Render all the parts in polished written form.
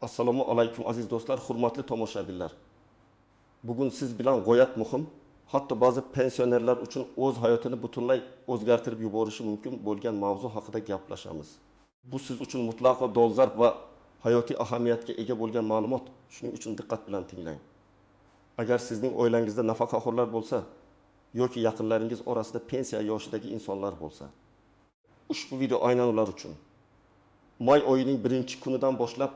Assalomu alaykum aziz do'stlar, hurmatli tomoshabinlar. Bugun siz bilan g'oyat muhim, hatto ba'zi pensionerlar uchun o'z hayotini butunlay o'zgartirib yuborishi mumkin bo'lgan mavzu haqida gaplashamiz. Bu siz uchun mutlaqo dolzarb va hayotiy ahamiyatga ega bo'lgan ma'lumot. Shuning uchun diqqat bilan tinglang. Agar sizning oilangizda nafaqaxo'rlar bo'lsa yoki yaqinlaringiz orasida pensiya yoshidagi insonlar bo'lsa, ushbu video aynan ular uchun. May oyining 1-kunidan boshlab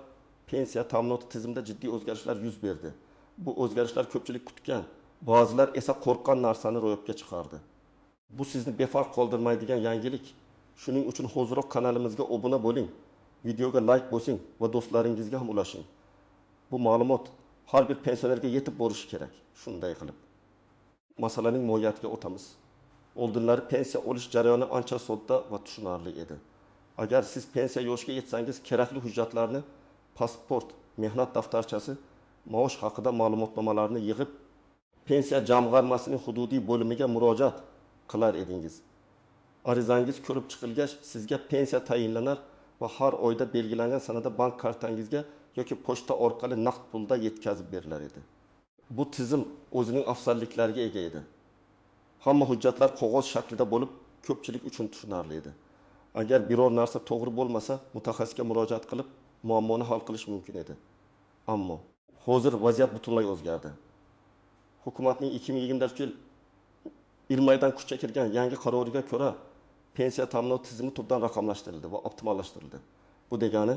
pensiya ta'minoti tizimida jiddiy o'zgarishlar yuz berdi. Bu o'zgarishlar ko'pchilik kutgan, ba'zilar esa qo'rqqan narsani ro'yobga chiqardi. Bu sizni befarq qoldirmaydigan yangilik. Shuning uchun hoziroq kanalimizga obuna bo'ling, videoga like bosing va do'stlaringizga ham ulashing. Bu ma'lumot har bir pensionerga yetib borishi kerak. Shunday qilib, masalaning mohiyatiga o'tamiz. Oldinlari pensiya olish jarayoni ancha sodda va tushunarli edi. Agar siz pensiya yoshiga yetsangiz, kerakli hujjatlarni, pasport, mehnat daftarchasi, maosh haqida ma'lumotnomalarni yig'ib, pensiya jamg'armasining hududiy bo'limiga murojaat qilar edingiz. Arizangiz ko'rib chiqilgach, sizga pensiya tayinlanar va har oyda belgilangan sanada bank kartangizga yoki pochta orqali naqd pulda yetkazib berilar edi. Bu tizim o'zining afzalliklariga ega edi. Hamma hujjatlar qog'oz shaklida bo'lib, ko'pchilik uchun tushunarli edi. Agar biror narsa to'g'ri bo'lmasa, mutaxassisga murojaat qilib, muammoni hal qilish mumkin edi. Ammo hozir vaziyat butunlay o'zgardi. Hukumatning 2024-yil iyul kuchga kirgan yangi qaroriga ko'ra, pensiya ta'minoti tizimi tubdan raqamlashtirildi va optimallashtirildi. Bu degani,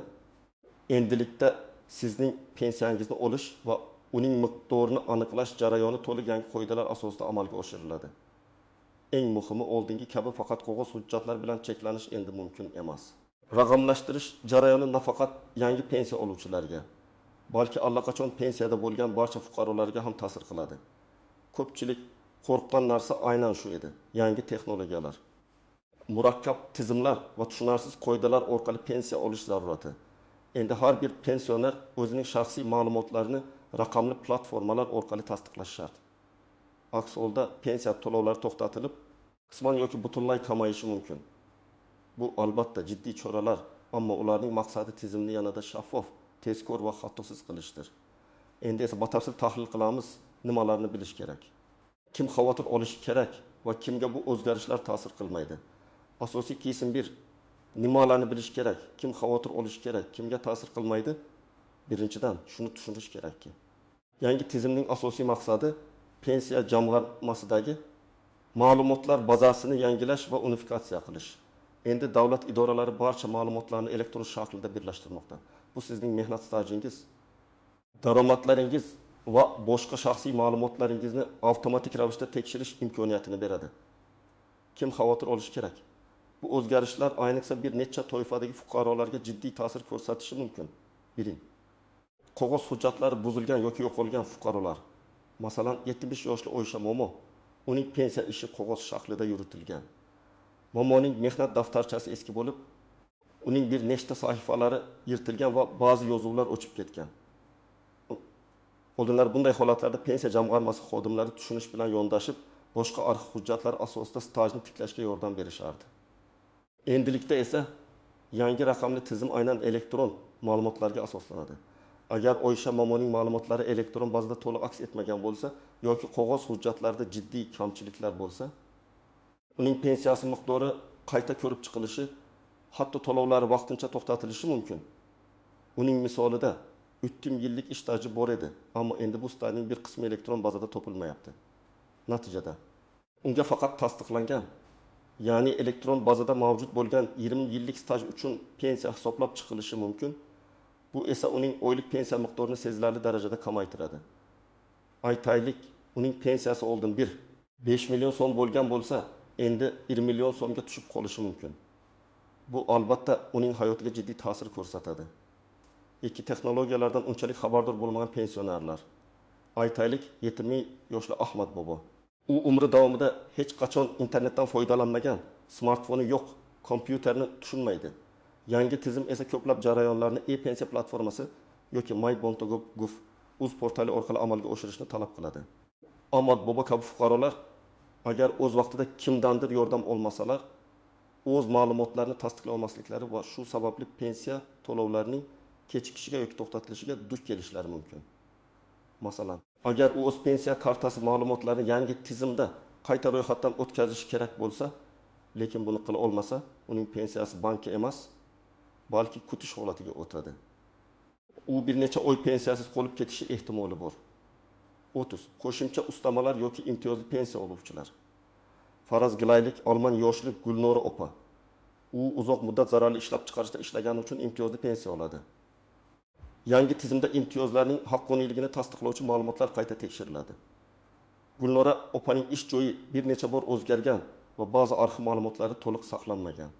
endilikda sizning pensiyangizni olish va uning miqdorini aniqlash jarayoni to'liq yangi qoidalar asosida amalga oshiriladi. Eng muhimi, oldingi kabi faqat qog'oz hujjatlar bilan cheklanish endi mumkin emas. Raqamlashtirish jarayoni nafaqat yangi pensiya oluvchilarga, balki allaqachon pensiyada bo'lgan barcha fuqarolarga ham ta'sir qiladi. Ko'pchilik qo'rqqan narsa aynan shu edi: yangi texnologiyalar, murakkab tizimlar va tushunarsiz qoidalar orqali pensiya olish zarurati. Endi har bir pensioner o'zining shaxsiy ma'lumotlarini raqamli platformalar orqali tasdiqlashi shart. Aks holda pensiya to'lovlari to'xtatilib, qisman yoki butunlay kamayishi mumkin. Bu albatta jiddiy choralar, ammo ularning maqsadi tizimni yanada shaffof, tezkor va xatosiz qilishdir. Endi esa batafsil tahlil qilamiz, nimalarni bilish kerak. Kim xavotir olishi kerak va kimga bu o'zgarishlar ta'sir qilmaydi? Asosiy kesim 1. Nimalarni bilish kerak, kim xavotir olishi kerak, kimga ta'sir qilmaydi? Birinchidan, shuni tushunish kerakki, yangi tizimning asosiy maqsadi pensiya jamg'armasidagi ma'lumotlar bazasini yangilash va unifikatsiya qilish. Endi davlat idoralari barcha ma'lumotlarni elektron shaklda birlashtirmoqda. Bu sizning mehnat stajingiz, daromadlaringiz va boshqa shaxsiy ma'lumotlaringizni avtomatik ravishda tekshirish imkoniyatini beradi. Kim xavotir olishi kerak? Bu o'zgarishlar ayniqsa bir necha toifadagi fuqarolarga jiddiy ta'sir ko'rsatishi mumkin. Biring, qog'oz hujjatlari buzilgan yoki yo'qolgan fuqarolar. Masalan, 70 yoshli Oysha momo, uning pensiya ishi qog'oz shaklida yuritilgan. Momoning mehnat daftarchasi eski bo'lib, uning bir nechta sahifalari yirtilgan va ba'zi yozuvlar o'chib ketgan. Oldinlar bunday holatlarda pensiya jamg'armasi xodimlari tushunish bilan yondashib, boshqa arxiv hujjatlar asosida stajni tiklashga yordam berishardi. Endilikda esa yangi raqamli tizim aynan elektron ma'lumotlarga asoslanadi. Agar Oysha momoning ma'lumotlari elektron bazada to'liq aks etmagan bo'lsa yoki qog'oz hujjatlarda jiddiy kamchiliklar bo'lsa, uning pensiyasi miqdori qayta ko'rib chiqilishi, hatto to'lovlari vaqtincha to'xtatilishi mumkin. Uning misolida 3 yillik ish staji bor edi, ammo endi bu stajning bir qismi elektron bazada topilmayapti. Natijada unga faqat tasdiqlangan, ya'ni elektron bazada mavjud bo'lgan 20 yillik staj uchun pensiya hisoblab chiqilishi mumkin. Bu esa uning oylik pensiya miqdorini sezilarli darajada kamaytiradi. Aytaylik, uning pensiyasi oldin 5 million so'm bo'lgan bo'lsa, endi 1 million so'mga tushib qolishi mumkin. Bu albatta uning hayotiga jiddiy ta'sir ko'rsatadi. 2. Texnologiyalardan unchalik xabardor bo'lmagan pensionerlar. Aytaylik, 70 yoshli Ahmad bobo. U umri davomida hech qachon internetdan foydalanmagan, smartfoni yo'q, kompyuterni tushunmaydi. Yangi tizim esa ko'plab jarayonlarni e-pensiya platformasi yoki my.gov.uz portali orqali amalga oshirishni talab qiladi. Ahmad bobo kabi fuqarolar agar o'z vaqtida kimdandir yordam olmasalar, o'z ma'lumotlarini tasdiqlay olmasliklari va shu sababli pensiya to'lovlarining kechikishiga yoki to'xtatilishiga duch kelishlari mumkin. Masalan, agar u o'z pensiya kartasi ma'lumotlarini yangi tizimda qayta ro'yxatdan o'tkazishi kerak bo'lsa, lekin buni qila olmasa, uning pensiyasi bankka emas, balki kutish holatiga o'tadi. U bir necha oy pensiyasiz qolib ketishi ehtimoli bor. 30. Qo'shimcha ustamalar yoki imtiyozli pensiya oluvchilar. Faraz qilaylik, olman yoshli Gulnora opa. U uzoq muddat zararli ishlab chiqarishda ishlagani uchun imtiyozli pensiya oladi. Yangi tizimda imtiyozlarning haqqoniyligini tasdiqlovchi ma'lumotlar qayta tekshiriladi. Gulnora opaning ish joyi bir necha bor o'zgargan va ba'zi arxiv ma'lumotlari to'liq saqlanmagan.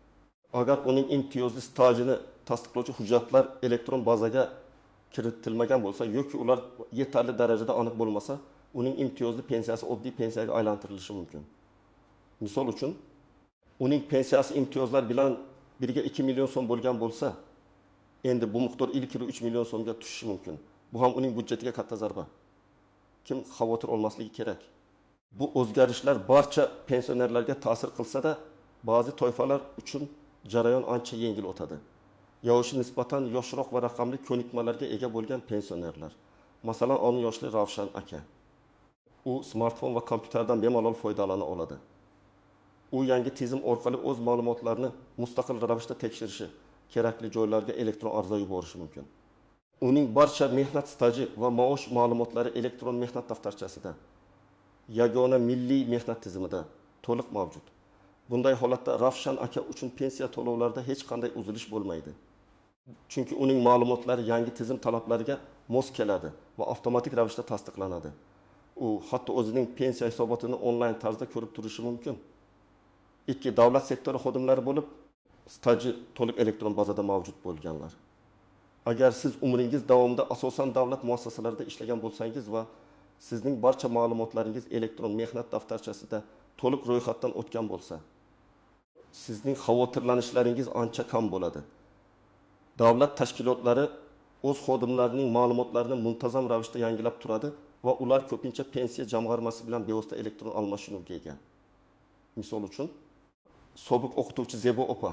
Agar uning imtiyozli stajini tasdiqlovchi hujjatlar elektron bazaga kiritilmagan bo'lsa yoki ular yetarli darajada aniq bo'lmasa, uning imtiyozli pensiyasi oddiy pensiyaga aylantirilishi mumkin. Misol uchun, uning pensiyasi imtiyozlar bilan birga 2 million so'm bo'lgan bo'lsa, endi bu miqdor ilk yili 3 million so'mga tushishi mumkin. Bu ham uning byudjetiga katta zarba. Kim xavotir olmasligi kerak. Bu o'zgarishlar barcha pensionerlarga ta'sir qilsa-da, ba'zi toifalar uchun jarayon ancha yengil o'tadi. Yoshi nisbatan yoshroq va raqamli ko'nikmalarga ega bo'lgan pensionerlar. Masalan, 10 yoshli Ravshan aka. U smartfon va kompyuterdan bemalol foydalana oladi. U yangi tizim orqali o'z ma'lumotlarini mustaqil ravishda tekshirishi, kerakli joylarga elektron arza yuborishi mumkin. Uning barcha mehnat staji va maosh ma'lumotlari elektron mehnat daftarchasida, yagona milliy mehnat tizimida to'liq mavjud. Bunday holatda Ravshan aka uchun pensiya to'lovlarida hech qanday uzilish bo'lmaydi. Chunki uning ma'lumotlari yangi tizim talablariga mos keladi va avtomatik ravishda tasdiqlanadi. U hatto o'zining pensiya hisobotini onlayn tarzda ko'rib turishi mumkin. 2. Davlat sektori xodimlari bo'lib, staji to'liq elektron bazada mavjud bo'lganlar. Agar siz umringiz davomida asosan davlat muassasalarida ishlagan bo'lsangiz va sizning barcha ma'lumotlaringiz elektron mehnat daftarchasida to'liq ro'yxatdan o'tgan bo'lsa, sizning xavotirlanishlaringiz ancha kam bo'ladi. Davlat tashkilotlari o'z xodimlarining ma'lumotlarini muntazam ravishda yangilab turadi va ular ko'pincha pensiya jamg'armasi bilan bevosita elektron almashinuvga ega. Misol uchun, sobiq o'qituvchi Zebo opa,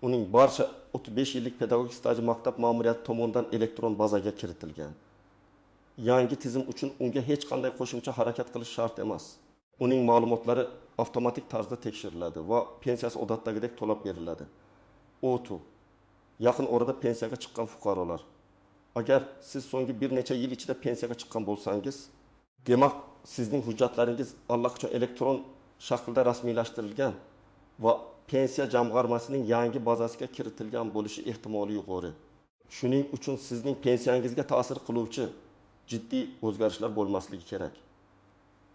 uning barcha 35 yillik pedagogik staji maktab ma'muriyati tomonidan elektron bazaga kiritilgan. Yangi tizim uchun unga hech qanday qo'shimcha harakat qilish shart emas. Uning ma'lumotlari avtomatik tarzda tekshiriladi va pensiyasi odatdagidek to'lab beriladi. O'tu yaqin orada pensiyaga chiqqan fuqarolar. Agar siz so'nggi bir necha yil ichida pensiyaga chiqqan bo'lsangiz, demak sizning hujjatlaringiz allaqachon elektron shaklda rasmiylashtirilgan va pensiya jamg'armasining yangi bazasiga kiritilgan bo'lishi ehtimoli yuqori. Shuning uchun sizning pensiyangizga ta'sir qiluvchi jiddiy o'zgarishlar bo'lmasligi kerak.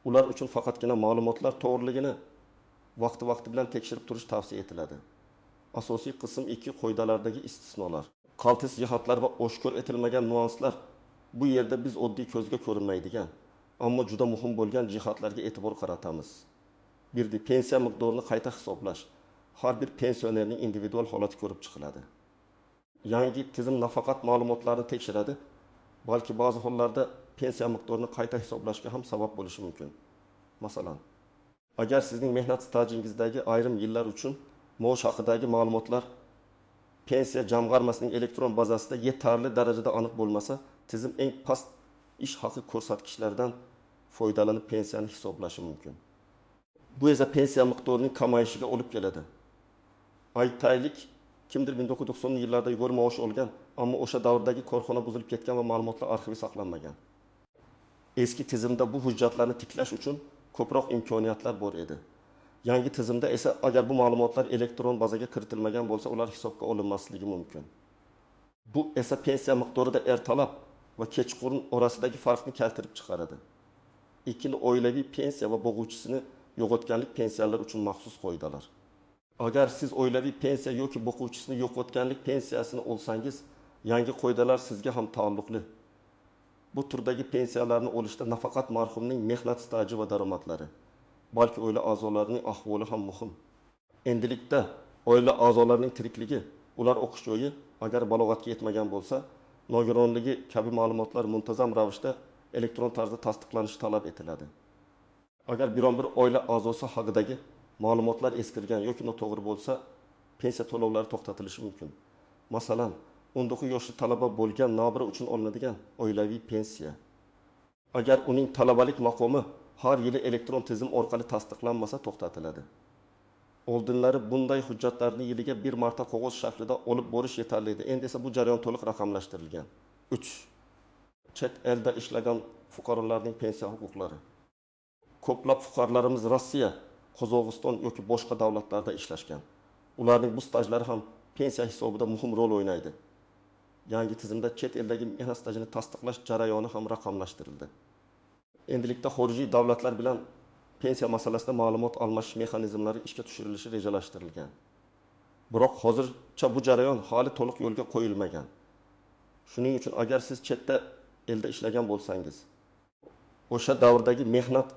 Ular uchun faqatgina ma'lumotlar to'g'riligini vaqti-vaqti bilan tekshirib turish tavsiya etiladi. Asosiy qism 2 qoidalardagi istisnolar. Qaltis jihatlar va oshkor etilmagan nuanslar bu yerda biz oddiy ko'zga ko'rinmaydigan, ammo juda muhim bo'lgan jihatlarga e'tibor qaratamiz. Birdi, pensiya miqdorini qayta hisoblash. Har bir pensionerning individual holati ko'rib chiqiladi. Yangi tizim nafaqat ma'lumotlarni tekshiradi, balki ba'zi hollarda pensiya miqdorini qayta hisoblashga ham sabab bo'lishi mumkin. Masalan, agar sizning mehnat stajingizdagi ayrim yillar uchun maosh haqidagi ma'lumotlar pensiya jamg'armasining elektron bazasida yetarli darajada aniq bo'lmasa, tizim eng past ish haqi ko'rsatkichlaridan foydalanib pensiyani hisoblashi mumkin. Bu esa pensiya miqdorining kamayishiga olib keladi. Aytaylik, kimdir 1990-yillarda yuqori maosh olgan, ammo o'sha davrdagi korxona buzilib ketgan va ma'lumotlar arxivi saqlanmagan. Eski tizimda bu hujjatlarni tiklash uchun ko'proq imkoniyatlar bor edi. Yangi tizimda esa agar bu ma'lumotlar elektron bazaga kiritilmagan bo'lsa, ular hisobga olinmasligi mumkin. Bu esa pensiya miqdorida ertalab va kechqurun orasidagi farqni keltirib chiqaradi. Ikki, oilaviy pensiya va bo'g'uvchisini yo'qotganlik pensiyalari uchun maxsus qoidalar. Agar siz oilaviy pensiya yoki boquvchisini yo'qotganlik pensiyasini olsangiz, yangi qoidalar sizga ham taalluqli. Bu turdagi pensiyalarni olishda nafaqat marhumning mehnat staji va daromadlari, balki oila a'zolarining ahvoli ham muhim. Endilikda oila a'zolarining tirikligi, ular o'qish joyi, agar balog'atga yetmagan bo'lsa, nogironligi kabi ma'lumotlar muntazam ravishda elektron tarzda tasdiqlanishi talab etiladi. Agar biron bir oila a'zosi haqidagi ma'lumotlar eskirgan yoki noto'g'ri bo'lsa, pensiya to'lovlari to'xtatilishi mumkin. Masalan, 19 yoshli talaba bo'lgan nabira uchun olinadigan oilaviy pensiya. Agar uning talabalik maqomi har yili elektron tizim orqali tasdiqlanmasa, to'xtatiladi. Oldinlari bunday hujjatlarni yiliga bir marta qog'oz shaklida olib borish yetarli edi. Endi esa bu jarayon to'liq raqamlashtirilgan. 3. Chet elda ishlagan fuqarolarning pensiya huquqlari. Ko'plab fuqarolarimiz Rossiya, Qozog'iston yoki boshqa davlatlarda ishlashgan. Ularning bu stajlari ham pensiya hisobida muhim rol o'ynaydi. Yangi tizimda chet eldagi mehnat stajini tasdiqlash jarayoni ham raqamlashtirildi. Endilikda xorijiy davlatlar bilan pensiya masalasida ma'lumot almashish mexanizmlari ishga tushirilishi rejalashtirilgan. Biroq hozircha bu jarayon hali to'liq yo'lga qo'yilmagan. Shuning uchun agar siz chetda elda ishlagan bo'lsangiz, o'sha davrdagi mehnat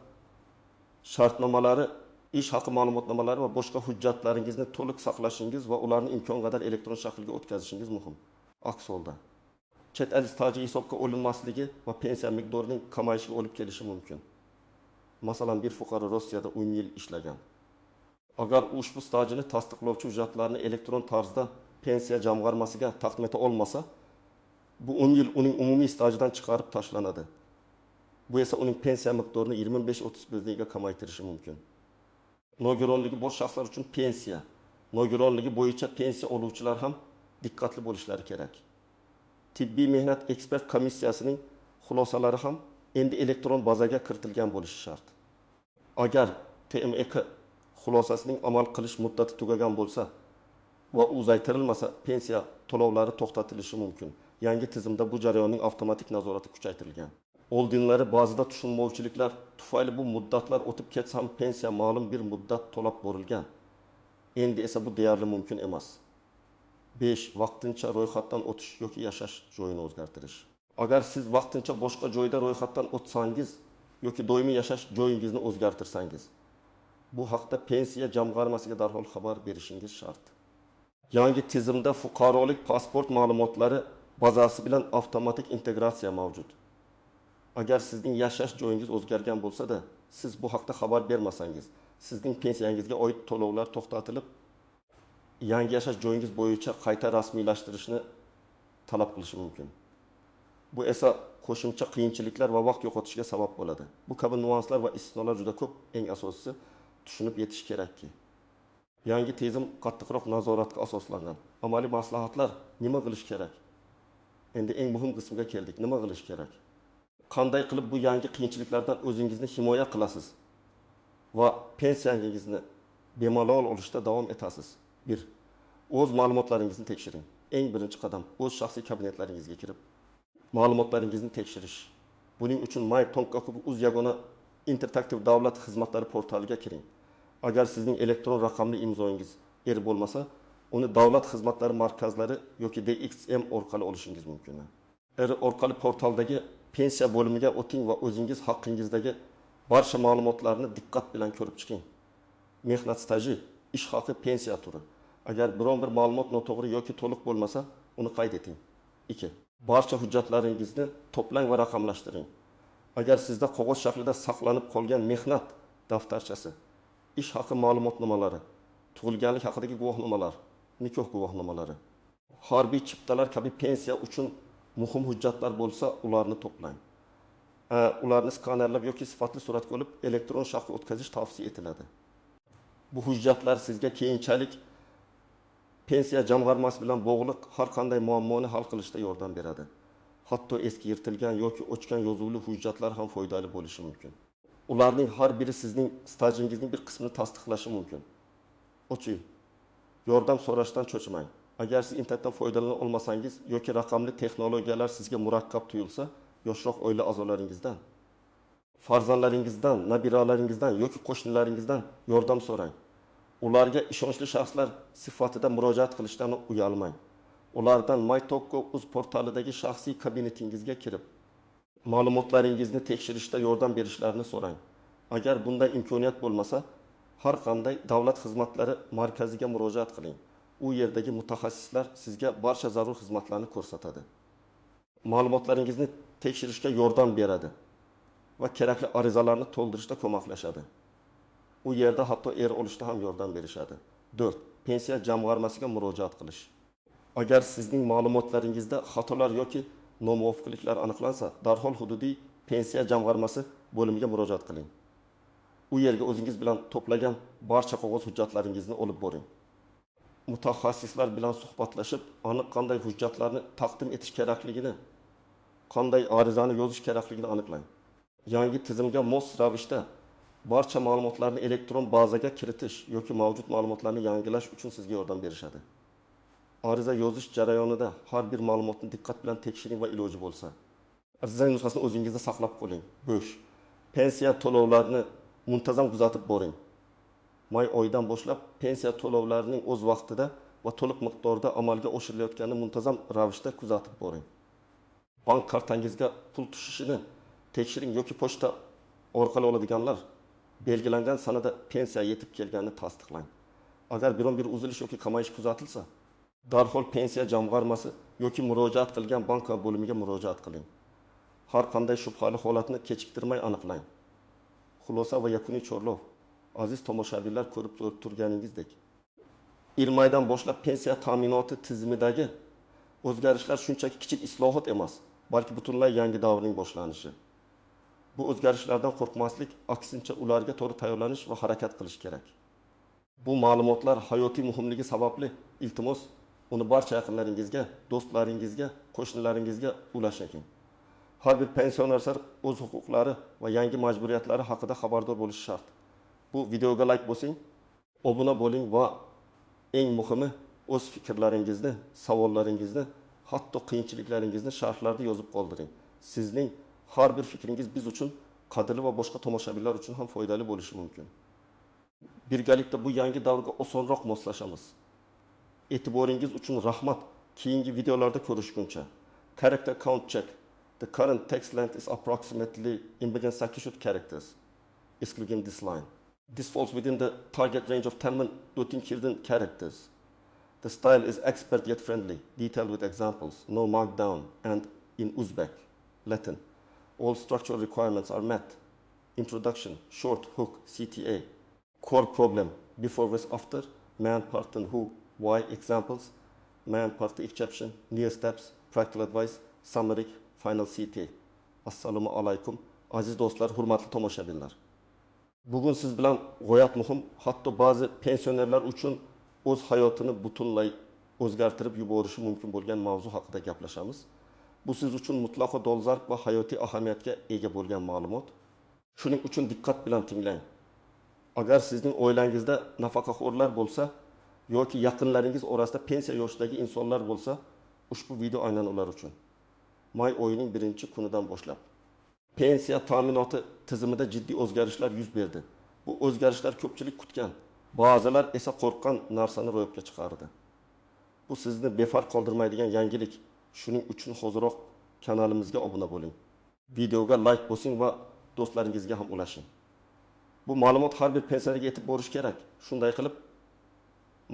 shartnomalari, ish haqi ma'lumotnomalari va boshqa hujjatlaringizni to'liq saqlashingiz va ularni imkon qadar elektron shaklga o'tkazishingiz muhim. Aks holda chet el staji hisobga olinmasligi va pensiya miqdorining kamayishiga olib kelishi mumkin. Masalan, bir fuqaro Rossiyada 10 yil ishlagan. Agar ushbu stajini tasdiqlovchi hujjatlarni elektron tarzda pensiya jamg'armasiga taqdim eta olmasa, bu 10 yil uning umumiy stajidan chiqarib tashlanadi. Bu esa uning pensiya miqdorini 25-30% ga kamaytirishi mumkin. Nogironligi bor shaxslar uchun pensiya, nogironligi bo'yicha pensiya oluvchilar ham diqqatli bo'lishlari kerak. Tibbiy mehnat ekspert komissiyasining xulosalari ham endi elektron bazaga kiritilgan bo'lishi shart. Agar TMEK xulosasining amal qilish muddati tugagan bo'lsa va uzaytirilmasa, pensiya to'lovlari to'xtatilishi mumkin. Yangi tizimda bu jarayonning avtomatik nazorati kuchaytirilgan. Oldinlari ba'zida tushunmovchiliklar tufayli bu muddatlar o'tib ketsa ham pensiya ma'lum bir muddat to'lab borilgan. Endi esa bu deyarli mumkin emas. 5. Vaqtincha ro'yxatdan o'tish yoki yashash joyini o'zgartirish. Agar siz vaqtincha boshqa joyda ro'yxatdan o'tsangiz yoki doimiy yashash joyingizni o'zgartirsangiz, bu haqda pensiya jamg'armasiga darhol xabar berishingiz shart. Yangi tizimda fuqarolik pasport ma'lumotlari bazasi bilan avtomatik integratsiya mavjud. Agar sizning yashash joyingiz o'zgargan bo'lsa-da, siz bu haqda xabar bermasangiz, sizning pensiyangizga oid to'lovlar to'xtatilib, yangi yashash joyingiz bo'yicha qayta rasmiylashtirishni talab qilishi mumkin. Bu esa qo'shimcha qiyinchiliklar va vaqt yo'qotishga sabab bo'ladi. Bu kabi nuanslar va istisnolar juda ko'p. Eng asosiysi tushunib yetish kerakki, yangi tizim qattiqroq nazoratga asoslangan. Amaliy maslahatlar: nima qilish kerak? Endi eng muhim qismiga keldik. Nima qilish kerak? Qanday qilib bu yangi qiyinchiliklardan o'zingizni himoya qilasiz va pensiyangizni bemalol olishda davom etasiz? 1. O'z ma'lumotlaringizni tekshiring. Eng birinchi qadam o'z shaxsiy kabinetlaringizga kirib ma'lumotlaringizni tekshirish. Buning uchun my.uz yagona interaktiv davlat xizmatlari portaliga kiring. Agar sizning elektron raqamli imzoyingiz bo'lmasa, uni davlat xizmatlari markazlari yoki DXM orqali olishingiz mumkin. Orqali portaldagi pensiya bo'limiga o'ting va o'zingiz haqqingizdagi barcha ma'lumotlarni diqqat bilan ko'rib chiqing. Mehnat staji, ish haqi, pensiya turi. Agar biron bir ma'lumot noto'g'ri yoki to'liq bo'lmasa, uni qayd eting. 2. Barcha hujjatlaringizni to'plang va raqamlashtiring. Agar sizda qog'oz shaklida saqlanib qolgan mehnat daftarchasi, ish haqi ma'lumotnomalari, tug'ilganlik haqidagi guvohnomalar, nikoh guvohnomalari, harbiy chiptalar kabi pensiya uchun muhim hujjatlar bo'lsa, ularni to'plang. Ularni skanerlab yoki sifatli suratga olib elektron shaklga o'tkazish tavsiya etiladi. Bu hujjatlar sizga keyinchalik pensiya jamg'armasi bilan bog'liq har qanday muammoni hal qilishda yordam beradi. Hatto eski yirtilgan yoki o'chgan yozuvli hujjatlar ham foydali bo'lishi mumkin. Ularning har biri sizning stajingizning bir qismini tasdiqlashi mumkin. 3. Yordam so'rashdan cho'chimang. Agar siz internetdan foydalana olmasangiz yoki raqamli texnologiyalar sizga murakkab tuyulsa, yoshroq oila a'zolaringizdan, farzandlaringizdan, nabiralaringizdan yoki qo'shnilaringizdan yordam so'rang. Ularga ishonchli shaxslar sifatida murojaat qilishdan uyalmang. Ulardan my.uz portalidagi shaxsiy kabinetingizga kirib, ma'lumotlaringizni tekshirishda yordam berishlarini so'rang. Agar bunday imkoniyat bo'lmasa, har qanday davlat xizmatlari markaziga murojaat qiling. U yerdagi mutaxassislar sizga barcha zarur xizmatlarni ko'rsatadi. Ma'lumotlaringizni tekshirishga yordam beradi va kerakli arizalarni to'ldirishda ko'maklashadi. U yerda hatto olishda ham yordam berishadi. 4. Pensiya jamg'armasiga murojaat qilish. Agar sizning ma'lumotlaringizda xatolar yoki nomuvofiqliklar aniqlansa, darhol hududiy Pensiya jamg'armasi bo'limiga murojaat qiling. U yerga o'zingiz bilan to'plagan barcha qog'oz hujjatlaringizni olib boring. Mutaxassislar bilan suhbatlashib, aniq qanday hujjatlarni taqdim etish kerakligini, qanday arizani yozish kerakligini aniqlang. Yangi tizimga mos ravishda barcha ma'lumotlarni elektron bazaga kiritish yoki mavjud ma'lumotlarni yangilash uchun sizga yordam berishadi. Ariza yozish jarayonida har bir ma'lumotni diqqat bilan tekshiring va iloji bo'lsa, arizaning nusxasini o'zingizda saqlab qoling. 5. Pensiya to'lovlarini muntazam kuzatib boring. May oyidan boshlab pensiya to'lovlarining o'z vaqtida va to'liq miqdorda amalga oshirilayotganini muntazam ravishda kuzatib boring. Bank kartangizga pul tushishini tekshiring yoki pochta orqali oladiganlar belgilangan sanada pensiya yetib kelganini tasdiqlang. Agar biron bir uzilish yoki kamayish kuzatilsa, darhol pensiya jamg'armasi yoki murojaat qilgan bank bo'limiga murojaat qiling. Har qanday shubhali holatni kechiktirmay aniqlang. Xulosa va yakuniy chorlov. Aziz tomoshabinlar, ko'rib turganingizdek, iyuldan boshlab pensiya ta'minoti tizimidagi o'zgarishlar shunchaki kichik islohot emas, balki butunlay yangi davrning boshlanishi. Bu o'zgarishlardan qo'rqmaslik, aksincha ularga to'g'ri tayyorlanish va harakat qilish kerak. Bu ma'lumotlar hayotiy muhimligi sababli iltimos uni barcha yaqinlaringizga, do'stlaringizga, qo'shnilaringizga ulashing. Har bir pensioner o'z huquqlari va yangi majburiyatlari haqida xabardor bo'lishi shart. Bu videoga like bosing, obuna bo'ling va eng muhimi o'z fikrlaringizni, savollaringizni, hatto qiyinchiliklaringizni sharhlarda yozib qoldiring. Sizning har bir fikringiz biz uchun qadrli va boshqa tomoshabinlar uchun ham foydali bo'lishi mumkin. Birgalikda bu yangi davrga osonroq moslashamiz. E'tiboringiz uchun rahmat. Keyingi videolarda ko'rishguncha. Character count check. The current text length is approximately 2800 characters, excluding this line. This falls within the target range of 10 characters. The style is expert yet friendly, detailed with examples, no markdown, and in Uzbek, Latin. All structural requirements are met. Introduction, short hook, CTA. Core problem, before with after, man, part and who, why, examples, man, part, exception, near steps, practical advice, summary, final CTA. Assalomu alaykum, aziz do'stlar, hurmatli tomoshabinlar. Bugun siz bilan g'oyat muhim, hatto ba'zi pensionerlar uchun o'z hayotini butunlay o'zgartirib yuborishi mumkin bo'lgan mavzu haqida gaplashamiz. Bu siz uchun mutlaqo dolzarb va hayotiy ahamiyatga ega bo'lgan ma'lumot. Shuning uchun diqqat bilan tinglang. Agar sizning oilangizda nafaqaxo'rlar bo'lsa yoki yaqinlaringiz orasida pensiya yoshidagi insonlar bo'lsa, ushbu video aynan ular uchun. May oyining 1-kunidan boshlab pensiya ta'minoti tizimida jiddiy o'zgarishlar yuz berdi. Bu o'zgarishlar ko'pchilik kutgan, ba'zilar esa qo'rqqan narsani ro'yobga chiqardi. Bu sizni befarq qoldirmaydigan yangilik. Shuning uchun hoziroq kanalimizga obuna bo'ling. Videoga like bosing va do'stlaringizga ham ulashing. Bu ma'lumot har bir pensionerga yetib borishi kerak. Shunday qilib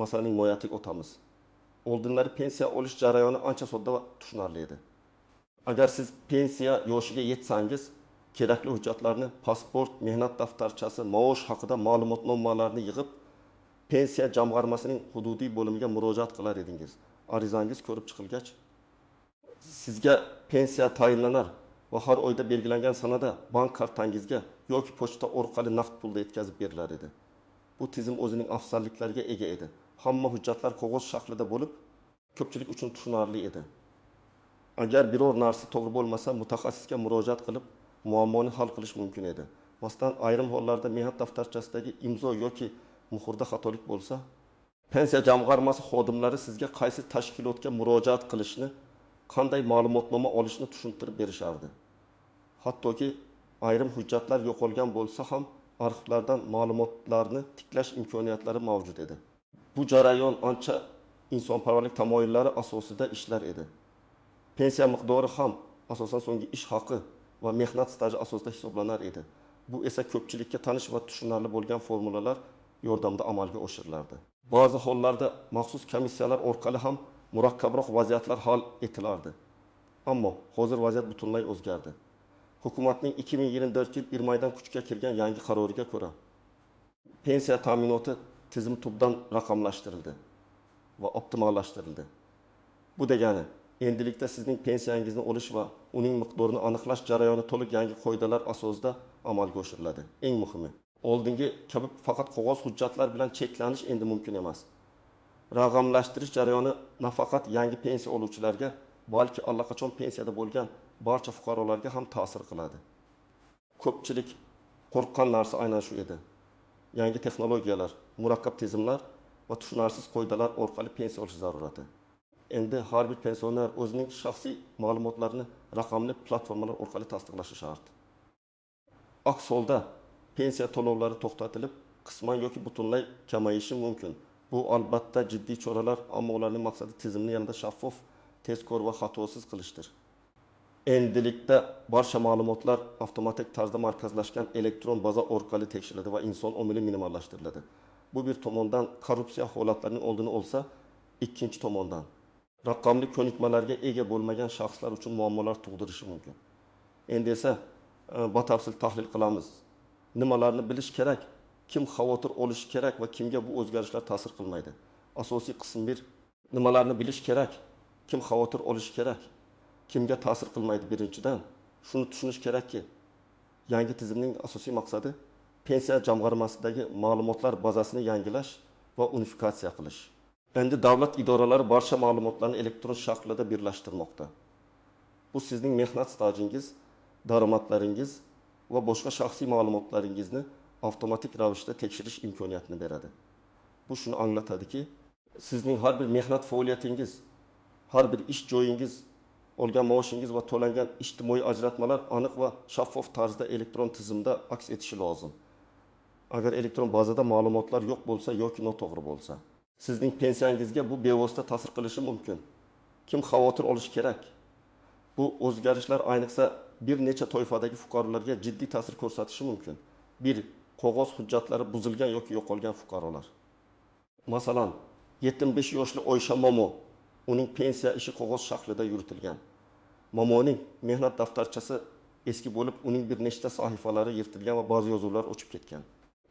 masalaning mohiyatiga o'tamiz. Oldinlari pensiya olish jarayoni ancha sodda va tushunarli edi. Agar siz pensiya yoshiga yetsangiz, kerakli hujjatlarni, pasport, mehnat daftarchasi, maosh haqida ma'lumotnomalarni yig'ib, pensiya jamg'armasining hududiy bo'limiga murojaat qilar edingiz. Arizangiz ko'rib chiqilgach, sizga pensiya tayinlanar va har oyda belgilangan sanada bank kartangizga yoki pochta orqali naqd pulda yetkazib berilar edi. Bu tizim o'zining afzalliklariga ega edi. Hamma hujjatlar qog'oz shaklida bo'lib, ko'pchilik uchun tushunarli edi. Agar biror narsa to'g'ri bo'lmasa, mutaxassisga murojaat qilib, muammoni hal qilish mumkin edi. Masalan, ayrim hollarda mehnat daftarchasidagi imzo yoki muhrda xatolik bo'lsa, pensiya jamg'armasi xodimlari sizga qaysi tashkilotga murojaat qilishni, qanday ma'lumotnoma olishni tushuntirib berishardi. Hattoki ayrim hujjatlar yo'qolgan bo'lsa ham arxivlardan ma'lumotlarni tiklash imkoniyatlari mavjud edi. Bu jarayon ancha insonparvarlik tamoyillari asosida ishlar edi. Pensiya miqdori ham asosan so'nggi ish haqi va mehnat staji asosida hisoblanar edi. Bu esa ko'pchilikka tanish va tushunarli bo'lgan formulalar yordamida amalga oshirilardi. Ba'zi hollarda maxsus komissiyalar orqali ham murakkabroq vaziyatlar hal etilardi. Ammo hozir vaziyat butunlay o'zgardi. Hukumatning 2024-yil 1 maydan kuchga kirgan yangi qaroriga ko'ra, pensiya ta'minoti tizimi tubdan raqamlashtirildi va optimallashtirildi. Bu degani, endilikda sizning pensiyangizni olish va uning miqdorini aniqlash jarayoni to'liq yangi qoidalar asosida amalga oshiriladi. Eng muhimi, oldingi kabi faqat qog'oz hujjatlar bilan cheklanish endi mumkin emas. Raqamlashtirish jarayoni nafaqat yangi pensiya oluvchilarga, balki allaqachon pensiyada bo'lgan barcha fuqarolarga ham ta'sir qiladi. Ko'pchilik qo'rqqan narsa aynan shu edi. Yangi texnologiyalar, murakkab tizimlar va tushunarsiz qoidalar orqali pensiya olish zarurati. Endi har bir pensioner o'zining shaxsiy ma'lumotlarini raqamli platformalar orqali tasdiqlashi shart. Aks holda pensiya to'lovlari to'xtatilib, qisman yoki butunlay kamayishi mumkin. Bu albatta jiddiy choralar, ammo ularning maqsadi tizimni yanada shaffof, tezkor va xatosiz qilishdir. Endilikda barcha ma'lumotlar avtomatik tarzda markazlashgan elektron baza orqali tekshiriladi va inson omili minimallashtiriladi. Bu bir tomondan korrupsiya holatlarining oldini olsa, ikkinchi tomondan raqamli ko'nikmalarga ega bo'lmagan shaxslar uchun muammolar tug'dirishi mumkin. Endi esa batafsil tahlil qilamiz. Nimalarni bilish kerak, kim xavotir olishi kerak va kimga bu o'zgarishlar ta'sir qilmaydi. Asosiy qism 1. Nimalarni bilish kerak, kim xavotir olishi kerak, kimga ta'sir qilmaydi. Birinchidan, shuni tushunish kerakki, yangi tizimning asosiy maqsadi pensiya jamg'armasidagi ma'lumotlar bazasini yangilash va unifikatsiya qilish. Endi davlat idoralari barcha ma'lumotlarni elektron shaklda birlashtirmoqda. Bu sizning mehnat stajingiz, daromadlaringiz va boshqa shaxsiy ma'lumotlaringizni avtomatik ravishda tekshirish imkoniyatini beradi. Bu shuni anglatadiki, sizning har bir mehnat faoliyatingiz, har bir ish joyingiz, olgan maoshingiz va to'langan ijtimoiy ajratmalar aniq va shaffof tarzda elektron tizimda aks etishi lozim. Agar elektron bazada ma'lumotlar yo'q bo'lsa yoki noto'g'ri bo'lsa, sizning pensiyangizga bu bevosita ta'sir qilishi mumkin. Kim xavotir olishi kerak? Bu o'zgarishlar ayniqsa bir necha toifadagi fuqarolarga jiddiy ta'sir ko'rsatishi mumkin. 1. Qog'oz hujjatlari buzilgan yoki yo'qolgan fuqarolar. Masalan, 75 yoshli Oysha Momo, uning pensiya ishi qog'oz shaklida yuritilgan. Momoning mehnat daftarchasi eski bo'lib, uning bir nechta sahifalari yirtilgan va ba'zi yozuvlar o'chib ketgan.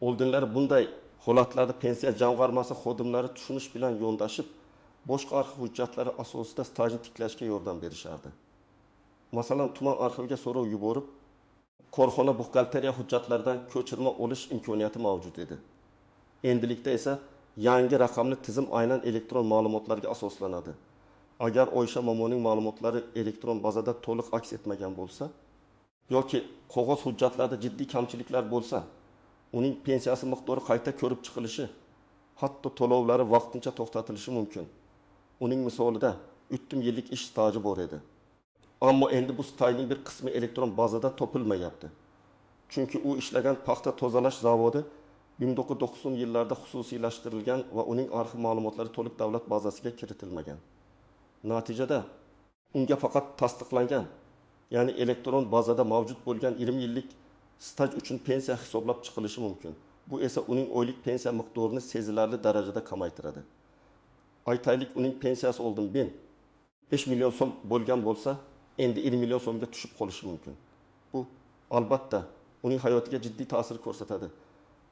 Oldinlari bunday holatlarda pensiya jamg'armasi xodimlari tushunish bilan yondashib, boshqa arxiv hujjatlari asosida stajni tiklashga yordam berishardi. Masalan, tuman arxiviga so'rov yuborib, korxona buxgalteriya hujjatlaridan ko'chirma olish imkoniyati mavjud edi. Endilikda esa yangi raqamli tizim aynan elektron ma'lumotlarga asoslanadi. Agar Oysha Momoning ma'lumotlari elektron bazada to'liq aks etmagan bo'lsa yoki qog'oz hujjatlarda jiddiy kamchiliklar bo'lsa, uning pensiyasi miqdori qayta ko'rib chiqilishi, hatto to'lovlari vaqtincha to'xtatilishi mumkin. Uning misolida 3 yillik ish staji bor edi. Ammo endi bu stajning bir qismi elektron bazada topilmayapti. Chunki u ishlagan paxta tozalash zavodi 1990-yillarda xususiylashtirilgan va uning arxiv ma'lumotlari to'liq davlat bazasiga kiritilmagan. Natijada unga faqat tasdiqlangan, ya'ni elektron bazada mavjud bo'lgan 20 yillik staj uchun pensiya hisoblab chiqilishi mumkin. Bu esa uning oylik pensiya miqdorini sezilarli darajada kamaytiradi. Aytaylik, uning pensiyasi oldin 5 million so'm bo'lgan bo'lsa, endi 20 million so'mga tushib qolishi mumkin. Bu albatta uning hayotiga jiddiy ta'sir ko'rsatadi.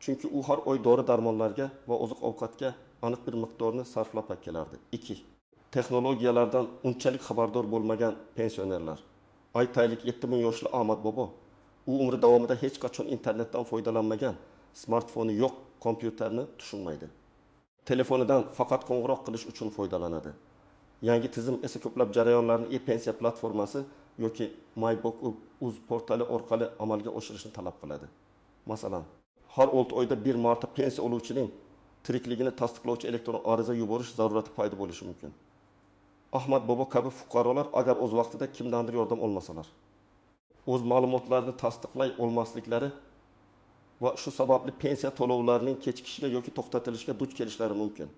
Chunki u har oy dori-darmonlarga va oziq-ovqatga aniq bir miqdorni sarflab kelardi. 2. Texnologiyalardan unchalik xabardor bo'lmagan pensionerlar. Aytaylik, 70 yoshli Ahmad bobo, u umri davomida hech qachon internetdan foydalanmagan, smartfoni yo'q, kompyuterni tushunmaydi. Telefonidan faqat qo'ng'iroq qilish uchun foydalanadi. Yangi tizim esa ko'plab jarayonlarni e-pensiya platformasi yoki MyBook.uz portali orqali amalga oshirishni talab qiladi. Masalan, har 6 oyda bir marta pensiya oluvchining tirikligini tasdiqlovchi elektron ariza yuborish zarurati paydo bo'lishi mumkin. Ahmad bobo kabi fuqarolar agar o'z vaqtida kimdandir yordam olmasalar, o'z ma'lumotlarini tasdiqlay olmasliklari va shu sababli pensiya to'lovlarining kechikishiga yoki to'xtatilishiga duch kelishlari mumkin.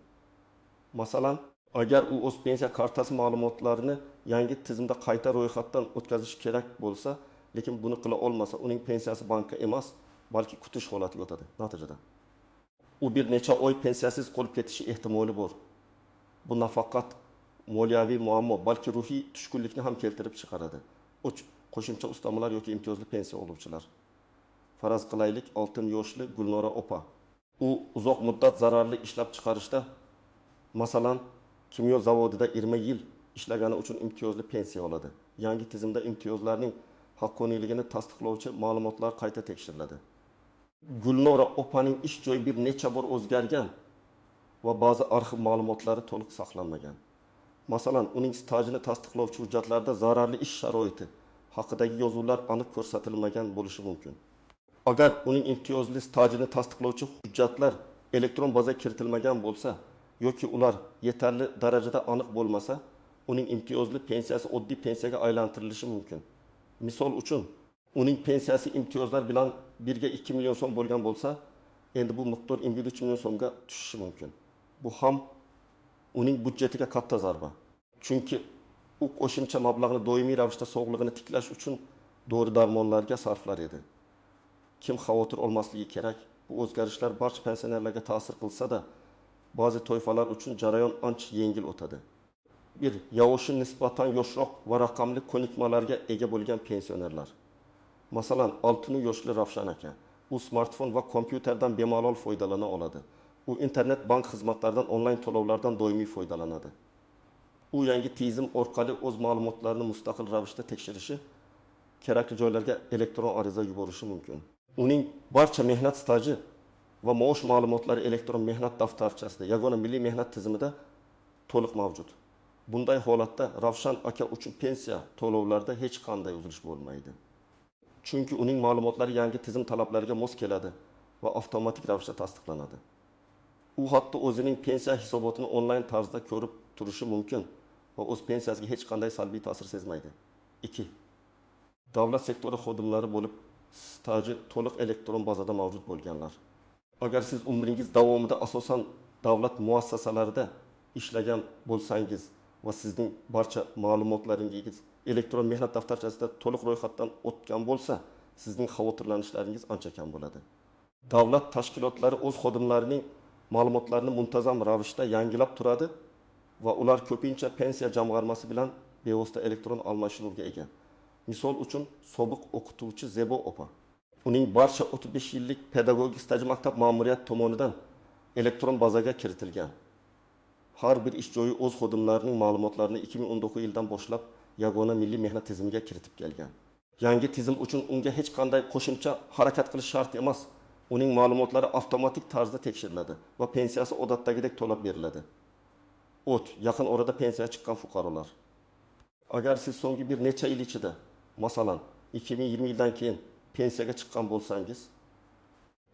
Masalan, agar u o'z pensiya kartasi ma'lumotlarini yangi tizimda qayta ro'yxatdan o'tkazish kerak bo'lsa, lekin buni qila olmasa, uning pensiyasi bankka emas, balki kutish holatiga o'tadi. Natijada u bir necha oy pensiyasiz qolib ketishi ehtimoli bor. Bu nafaqat moliyaviy muammo, balki ruhiy tushkunlikni ham keltirib chiqaradi. 3. Qo'shimcha ustamalar yoki imtiyozli pensiya oluvchilar. Faraz qilaylik, 6 yoshli Gulnora opa. U uzoq muddat zararli ishlab chiqarishda, masalan, kimyo zavodida 20 yil ishlagani uchun imtiyozli pensiya oladi. Yangi tizimda imtiyozlarning haqqoniyligini tasdiqlovchi ma'lumotlar qayta tekshiriladi. Gulnora opaning ish joyi bir necha bor o'zgargan va ba'zi arxiv ma'lumotlari to'liq saqlanmagan. Masalan, uning stajini tasdiqlovchi hujjatlarda zararli ish sharoiti haqidagi yozuvlar aniq ko'rsatilmagan bo'lishi mumkin. Agar uning imtiyozli stajini tasdiqlovchi hujjatlar elektron bazaga kiritilmagan bo'lsa yoki ular yetarli darajada aniq bo'lmasa, uning imtiyozli pensiyasi oddiy pensiyaga aylantirilishi mumkin. Misol uchun, uning pensiyasi imtiyozlar bilan birga 2 million so'm bo'lgan bo'lsa, endi bu miqdor 23 million so'mga tushishi mumkin. Bu ham uning budjetiga katta zarba. Chunki u qo'shimcha mablag'ni doimiy ravishda sog'lig'ini tiklash uchun dori-darmonlarga sarflar edi. Kim xavotir olmasligi kerak? Bu o'zgarishlar barcha pensionerlarga ta'sir qilsa-da, ba'zi toifalar uchun jarayon ancha yengil o'tadi. Bir, yoshi nisbatan yoshroq va raqamli ko'nikmalarga ega bo'lgan pensionerlar. Masalan, 60 yoshli Ravshan aka. U smartfon va kompyuterdan bemalol foydalana oladi. U internet bank xizmatlaridan, onlayn to'lovlardan doimiy foydalanadi. U yangi tizim orqali o'z ma'lumotlarini mustaqil ravishda tekshirishi, kerakli joylarga elektron ariza yuborishi mumkin. Uning barcha mehnat staji va maosh ma'lumotlari elektron mehnat daftarchasida, yagona milliy mehnat tizimida to'liq mavjud. Bunday holatda Ravshan aka uchun pensiya to'lovlarida hech qanday uzilish bo'lmaydi. Chunki uning ma'lumotlari yangi tizim talablariga mos keladi va avtomatik ravishda tasdiqlanadi. U hatto o'zining pensiya hisobotini onlayn tarzda ko'rib turishi mumkin va o'z pensiyasiga hech qanday salbiy ta'sir sezmaydi. 2. Davlat sektori xodimlari bo'lib, staji to'liq elektron bazada mavjud bo'lganlar. Agar siz umringiz davomida asosan davlat muassasalarida ishlagan bo'lsangiz va sizning barcha ma'lumotlaringiz elektron mehnat daftarchasida to'liq ro'yxatdan o'tgan bo'lsa, sizning xavotirlanishlaringiz ancha kam bo'ladi. Davlat tashkilotlari o'z xodimlarining ma'lumotlarini muntazam ravishda yangilab turadi va ular ko'pincha pensiya jamg'armasi bilan bevosita elektron almashinuvga ega. Misol uchun, sobiq o'qituvchi Zebo opa. Uning barcha 35 yillik pedagogik staji maktab ma'muriyat tomonidan elektron bazaga kiritilgan. Har bir ish joyi o'z xodimlarining ma'lumotlarini 2019 yildan boshlab yagona milliy mehnat tizimiga kiritib kelgan. Yangi tizim uchun unga hech qanday qo'shimcha harakat qilish shart emas. Uning ma'lumotlari avtomatik tarzda tekshiriladi va pensiyasi odatdagidek to'lab beriladi. Yaqin orada pensiyaga chiqqan fuqarolar. Agar siz so'nggi bir necha yil ichida, masalan, 2020 yildan keyin pensiyaga chiqqan bo'lsangiz,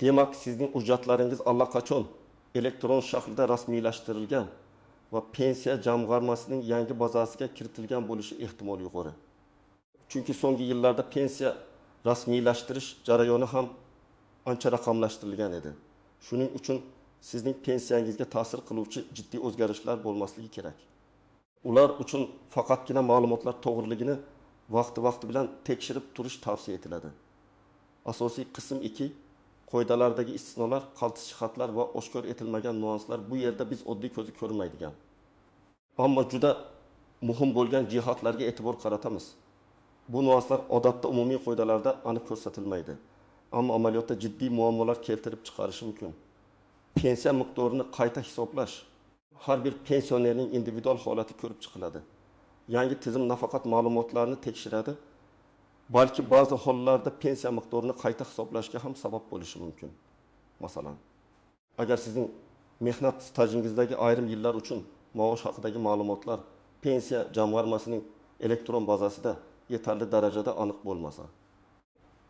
demak sizning hujjatlaringiz allaqachon elektron shaklda rasmiylashtirilgan va pensiya jamg'armasining yangi bazasiga kiritilgan bo'lishi ehtimoli yuqori. Chunki so'nggi yillarda pensiya rasmiylashtirish jarayoni ham ancha raqamlashtirilgan edi. Shuning uchun sizning pensiyangizga ta'sir qiluvchi jiddiy o'zgarishlar bo'lmasligi kerak. Ular uchun faqatgina ma'lumotlar to'g'riligini vaqti-vaqti bilan tekshirib turish tavsiya etiladi. Asosiy qism 2, qoidalardagi istisnolar, qaltis jihatlar va oshkor etilmagan nuanslar bu yerda biz oddiy ko'zi ko'rmaydigan, ammo juda muhim bo'lgan jihatlarga e'tibor qaratamiz. Bu nuanslar odatda umumiy qoidalarda aniq ko'rsatilmaydi, ammo amaliyotda jiddiy muammolar keltirib chiqarishi mumkin. Pensiya miqdorini qayta hisoblash har bir pensionerning individual holati ko'rib chiqiladi. Yangi tizim nafaqat ma'lumotlarni tekshiradi, balki ba'zi hollarda pensiya miqdorini qayta hisoblashga ham sabab bo'lishi mumkin. Masalan, agar sizning mehnat stajingizdagi ayrim yillar uchun maosh haqidagi ma'lumotlar pensiya jamg'armasining elektron bazasida yetarli darajada aniq bo'lmasa,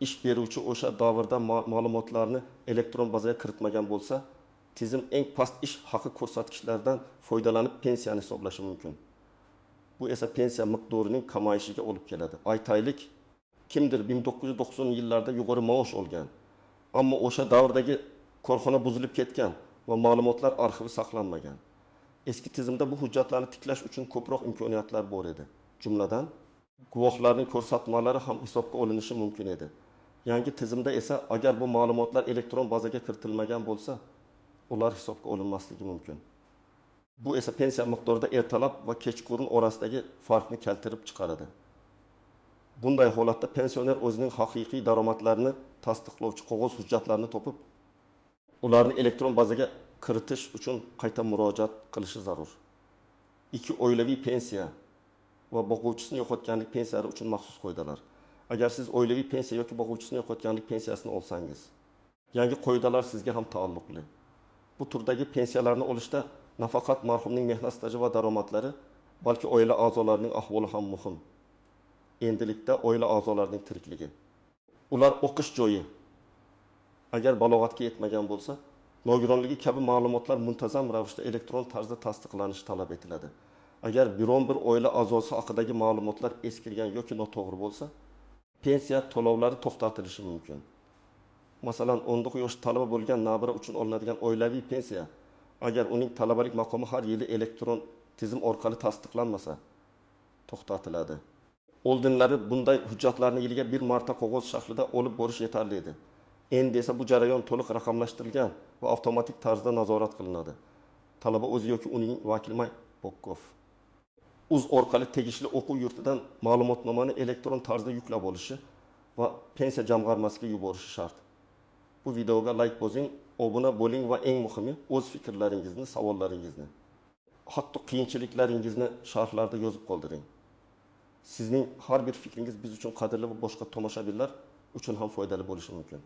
ish beruvchi o'sha davrda ma'lumotlarni elektron bazaga kiritmagan bo'lsa, tizim eng past ish haqi ko'rsatkichlaridan foydalanib pensiyani hisoblashi mumkin. Bu esa pensiya miqdorining kamayishiga olib keladi. Aytaylik, kimdir 1990 yillarda yuqori maosh olgan, ammo o'sha davrdagi korxona buzilib ketgan va ma'lumotlar arxivi saqlanmagan. Eski tizimda bu hujjatlarni tiklash uchun ko'proq imkoniyatlar bor edi. Jumladan, guvohlarning ko'rsatmalari ham hisobga olinishi mumkin edi. Yangi tizimda esa agar bu ma'lumotlar elektron bazaga kiritilmagan bo'lsa, ular hisobga olinmasligi mumkin. Bu esa pensiya miqdorida ertalab va kechqurun orasidagi farqni keltirib chiqaradi. Bunday holatda pensioner o'zining haqiqiy daromadlarini tasdiqlovchi qog'oz hujjatlarni topib, ularni elektron bazaga kiritish uchun qayta murojaat qilishi zarur. 2 oilaviy pensiya va boquvchisini yo'qotganlik pensiyalari uchun maxsus qoidalar. Agar siz oilaviy pensiya yoki boquvchisini yo'qotganlik pensiyasini olsangiz, yangi qoidalar sizga ham taalluqli. Bu turdagi pensiyalarni olishda nafaqat marhumning mehnat staji va daromadlari, balki oila a'zolarining ahvoli ham muhim. Endilikda oila a'zolarining tirikligi, ular o'qish joyi, agar balog'atga yetmagan bo'lsa, nogironligi kabi ma'lumotlar muntazam ravishda elektron tarzda tasdiqlanishi talab etiladi. Agar biron bir oila a'zosi haqidagi ma'lumotlar eskirgan yoki noto'g'ri bo'lsa, pensiya to'lovlari to'xtatilishi mumkin. Masalan, 19 yosh talaba bo'lgan nabira uchun olinadigan oilaviy pensiya, agar uning talabalik maqomi har yili elektron tizim orqali tasdiqlanmasa, to'xtatiladi. Oldinlari bunday hujjatlarni yiliga bir marta qog'oz shaklida olib borish yetarli edi. Endi esa bu jarayon to'liq raqamlashtirilgan va avtomatik tarzda nazorat qilinadi. Talaba o'zi yoki uning vakili my.gov. uz orqali tegishli o'quv yurtidan ma'lumotnomani elektron tarzda yuklab olishi va pensiya jamg'armasiga yuborishi shart. Bu videoga like bosing, obuna bo'ling va eng muhimi o'z fikrlaringizni, savollaringizni, hatto qiyinchiliklaringizni sharhlarda yozib qoldiring. Sizning har bir fikringiz biz uchun qadrli va boshqa tomoshabinlar uchun ham foydali bo'lishi mumkin.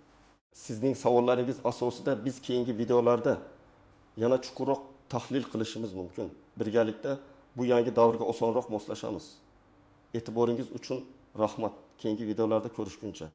Sizning savollaringiz asosida biz keyingi videolarda yana chuqurroq tahlil qilishimiz mumkin. Birgalikda bu yangi davrga osonroq moslashamiz. E'tiboringiz uchun rahmat. Keyingi videolarda ko'rishguncha.